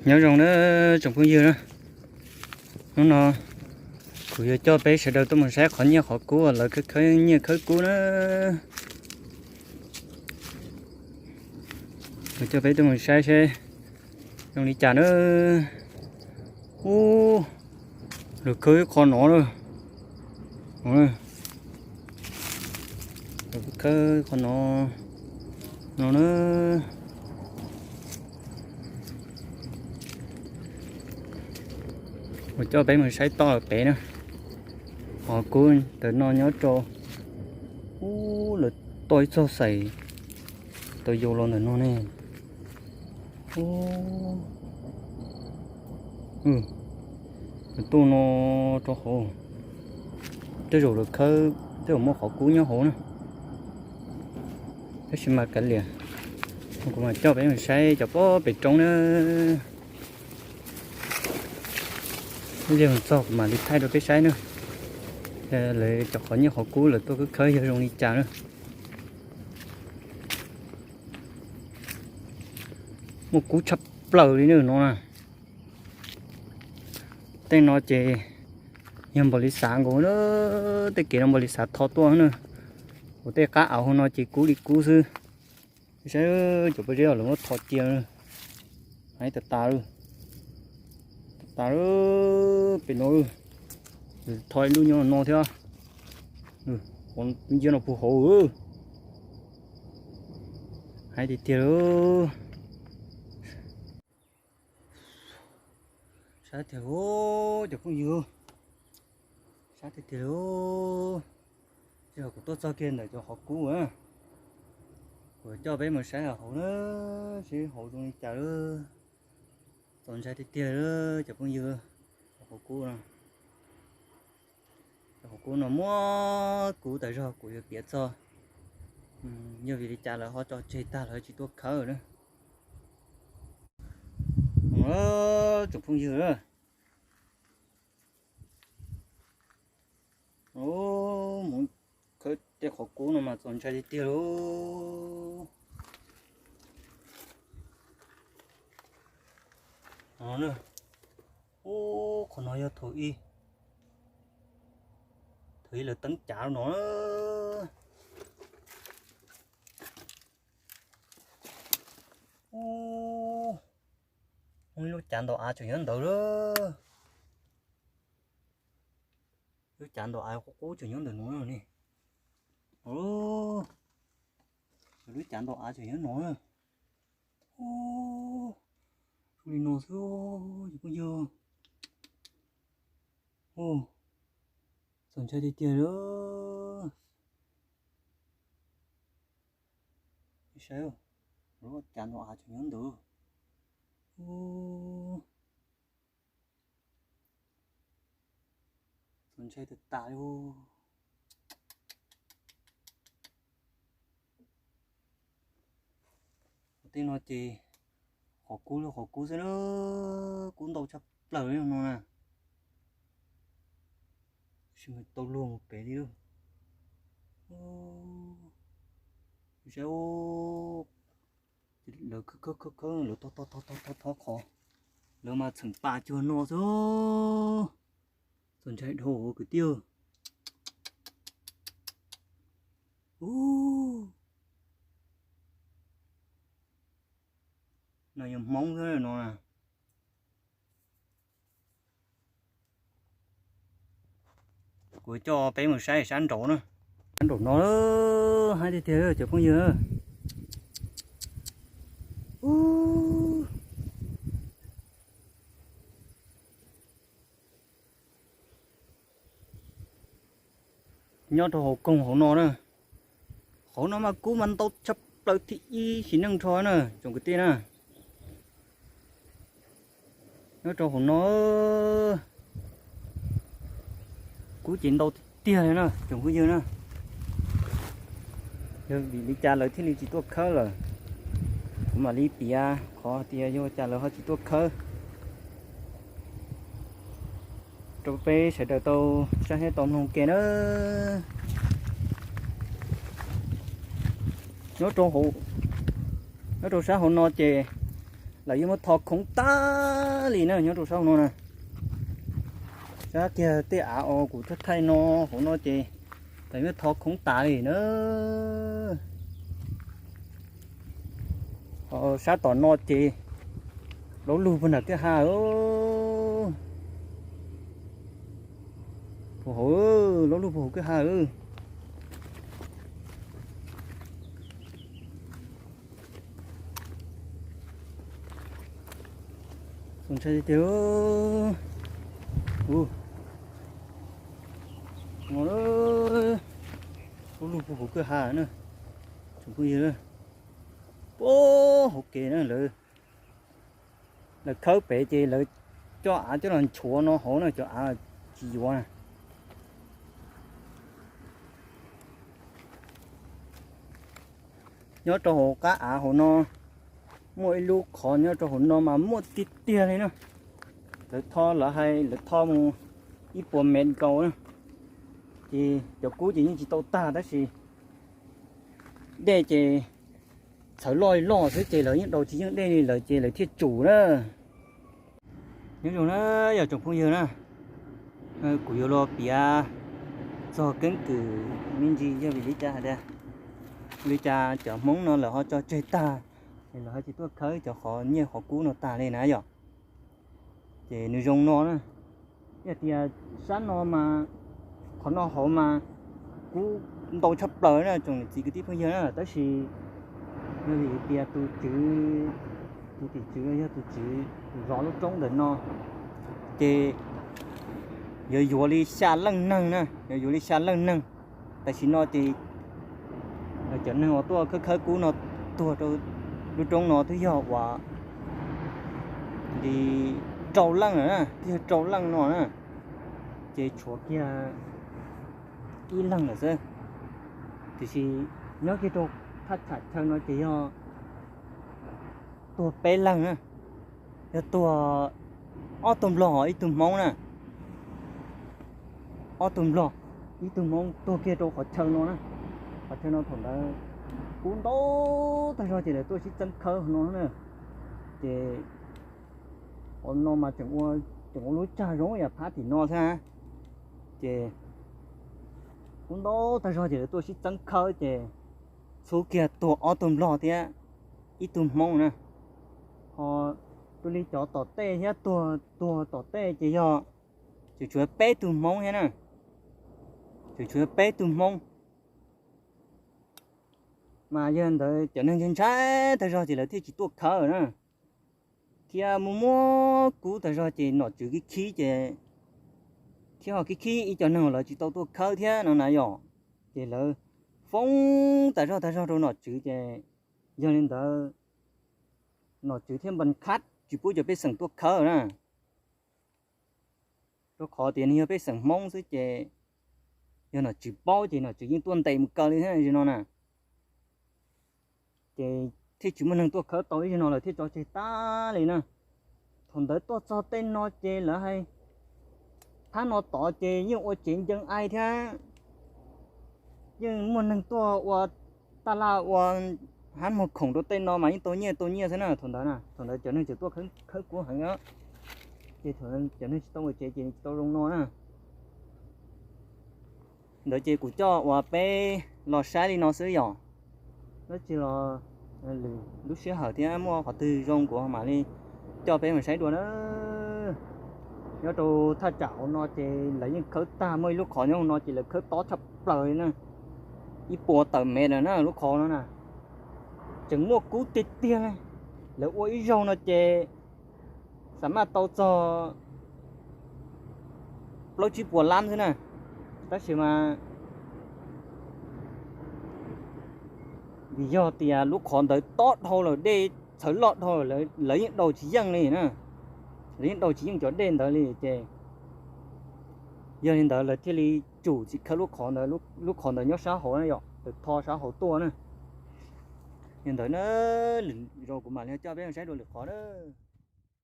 Nyob zoo na tsoom phooj ywg na, hnub no kuv yuav coj peb sawv daws tuaj mus saib qhov nyiaj qhov kub uas lawv khawb khawb nyiaj khawb kub na. Kuv coj peb tuaj mus saib seb zoo li cas na. Ub, lawv khawb ib qho no na. Lawv khawb qhov no, no na. Kuv coj peb mus saib toj lawm pem na. Qhov kub ntawm no nyob rau, ub, lawv toj ib txoj xais tau yau los ntawm no ne. Ub, lawv tuaj no rau hauv, tej zaum lawv khawb, tej zaum muaj qhov kub nyob hauv na. Tab sis mas kav liam, kuv mam coj peb mus saib cov pob pem roob na. Ib pliag mus txog kuv mam li thaij rau peb saib na, lawv cov qhov nyiaj qhov kub lawv tuaj khawb khawb yog zoo li cas na. Muaj kub tshaj plaws li na no na. Tej no ces yog npaum li xav nkaus, tej kev no npaum li xav tho tuaj na. Kuv tej qab av hauv no ces kub li kub xwb. Saib cov pob zeb lawv muab tho cia, heev tas tas li, tas tas li. Pem no tho ib lub nyob no thiab, nciab no puag hauv, heev tiag tiag li. Sab tiag li cov phooj ywg, sab tiag tiag li. Tsis yog kuv tuaj txog kiag ntawm cov qhov kub, kuv coj peb mus saib hauv na, seb hauv zoo li cas lawm. Txaus ntshai tiag tiag li cov phooj ywg, cov qhov kub no. Cov qhov kub no muaj kub tas zog, kuv yuav piav txog yog vim li cas lawv ho tso tseg tag lawv tsis tuaj khawb na. Tsoom phooj ywg, mus khawb tej qhov kub no mas txaus ntshai tiag tiag li. Ub, qhov no yog thaum ub, thaum ub lawv teeb cav no. Ub, lub cav ntaus av tseem nyob ntawd lawm. Lub cav ntaus av qub qub tseem nyob ntawm no ne. Lub cav ntaus av tseem nyob no. Zoo li no xwb, cov phooj ywg. Txaus ntshai tiag tiag li. Saib, lub cav ntaus av tseem nyob ntawd. Txaus ntshai tas tas li. Tej no ces qhov kub li qhov kub xwb na, kub ntau tshaj plaws li no na. Tab sis mas tau luag mus pem li lawm. Saib, lawv khawb khawb khawb khawb, lawv tho tho tho tho tho qhov, lawv mas txheem pas cuag no xwb. Txaus ntshai dhau kwv tij. Ub, no yog Hmoob xwb no. Kuv coj peb mus saib sab nraud na. Sab nraum no heev tiag tiag cov phooj ywg. Nyob rau hauv koog hauv no na. Hauv no mas kub mas ntau tshaj plaws thib ib sim neej nrho na tsoom kwv tij na. Nyob rau hauv no kub ces ntau tiag tiag li na tsoom phooj ywg na. Yog vim li cas lawv thiaj li tsis tuaj khawb lawm? Kuv mam li piav qhov tias yog cas lawv ho tsis tuaj khawb rau peb sawv daws tau saib thiab tau mloog ke na. Nyob rau, nyob rau sab hauv no ces Lawv yeej muab tho khoov tas li na nyob rau sab hauv no na. Sab kiag tej av uas kuv thaij thaij no hauv no ces lawv yeej tho khoov tas li na. Ho sab tom no ces laub lug puag nram kwj ha. Puag hauv, laub lug puag hauv kwj ha. Ntshai tiag tiag. Ub, no, laub lug puag hauv kwj ha na. Tsoom phooj ywg, puag hauv kev na lawv, lawv khawb pem ces lawv coj av coj los nchuav no hauv na, cov av tsis yuav na. Nyob rau hauv qab av hauv no muaj ib lub qhov nyob rau hauv no mas muaj tiag tiag li na. Lawv tho, lawv hais lawv tho mus ib puas mev nkaus na, ces cov kub ces yeej tsis tau tag tab sis dej ces txhawv loj li loj xwb ces lawv yeej daus tsis yeej dej li lawm ces lawv thiaj tsum na. Nyob zoo na yog tsoom phooj ywg na, kuv yuav los piav txog keeb kwm me ntsis yog vim li cas hais tias, li cas cov Hmoob no lawv ho tso tseg tag, lawv ho tsis tuaj khawb cov qhov nyiaj qhov kub no tag li na yom. Ces nws zoo no na, yog tias sab no mas, qhov no hauv mas kub ntau tshaj plaws na tsoom niam txiv kwv tij phooj ywg na, tab sis yog vim tias tus tswv, tus tim tswv yog tus tswv zov lub roob ntawm no, ces yuav yuav li xya leej neeg na, yuav yuav li xya leej neeg. Tam sim no ces cov neeg uas tuaj khawb khawb kub no tuag rau lub roob no twb yog uas li rau leej lawm na, twb yog rau leej no na, ces tshuav kiag ib leeg lawm xwb. Tiam sis nyob kiag rau thaj tsam chaw no ces yog tuag peb leeg na, yog tuag ob tug nplog ib tug hmoob na, ob tug nplog ib tug hmoob tuag kiag rau qhov chaw no na. Qhov chaw no thaum ntawd kub ntau tag zog ces lawv tuaj sib txeeb khawb no na. Ces qhov no mas tseem ua, tseem ua lub tsag zoo yam phab tim no xwb na. Ces kub ntau tag zog ces lawv tuaj sib txeeb khawb ces txhub kiag tuag ob tug nplog thiab ib tug hmoob na. Ho tus li cov tom tej thiab tuag, tuag tom tej ces yog tseem tshuav peb tug hmoob thiab na, tseem tshuav peb tug hmoob. Mas yog ntawd cov neeg ntshai ntshai tag zog ces lawv thiaj tsis tuaj khawb na, thiab muaj muaj kub tag zog ces nom tswv khib khib ces, thiab ho khib khib ib co neeg lawv tsis tau tuaj khawb thiab no na yom. Ces lawv foob tas zog tas zog rau nom tswv ces yog li ntawd nom tswv thiaj npas khab tsis pub cov pej xeem tuaj khawb na. Rau qhov tias nws yog pej xeem hmoob xwb ces yog nom tswv paub ces nom tswv yeej tuaj ntes mus kaw li thiab no na. Ces thiaj tsis muaj neeg tuaj khawb tau ib zaug no lawm thiaj tso tseg tag li na. Thaum ntawd tuaj txog tej no ces lawv hais phab no tod ces yeej ua tsev ncees ai thiab, yeej muaj neeg tuaj ua taj laj ua hab muag khoom rau tej no mas yeej tau nyiaj tau nyiaj xwb na thaum ntawd na. Thaum ntawd cov neeg tseem tuaj khawb kub heev, ces thaum cov neeg tsis tau ua tsev ces tsis tau zoo no na. Ntawd ces kuv coj ua peb los saib li no xwb yom. Dab tsi los lwm lub sij hawm thiab muaj qhov twg zoo kuv mam li coj peb mus saib dua na. Nyob rau thaj tsam hauv no ces lawv yeej khawb tag, muaj ib lub qhov nyob hauv no ces lawv khawb tob tshaj plaws li na, ib puas tawm mev lawm na lub qhov no na. Tseem muaj kub tiag tiag li, lawv ua ib zaug no ces xam maj tau txog plaub tsib puas lab xwb na. Tab sis mas vim yog tias lub qhov ntawd tob dhau lawm, dej txhawv loj dhau lawm, lawv yeej daus tsis yeej li na, lawv yeej daus tsis yeej cov dej ntawd li ces yog li ntawd lawv thiaj li tsum tsis khawb lub qhov ntawd, lub qhov ntawd nyob sab hauv na yom, lawv tho sab hauv tuaj na. Li ntawd na, lwm zaus kuv mam li coj peb saib dua lwm qhov na.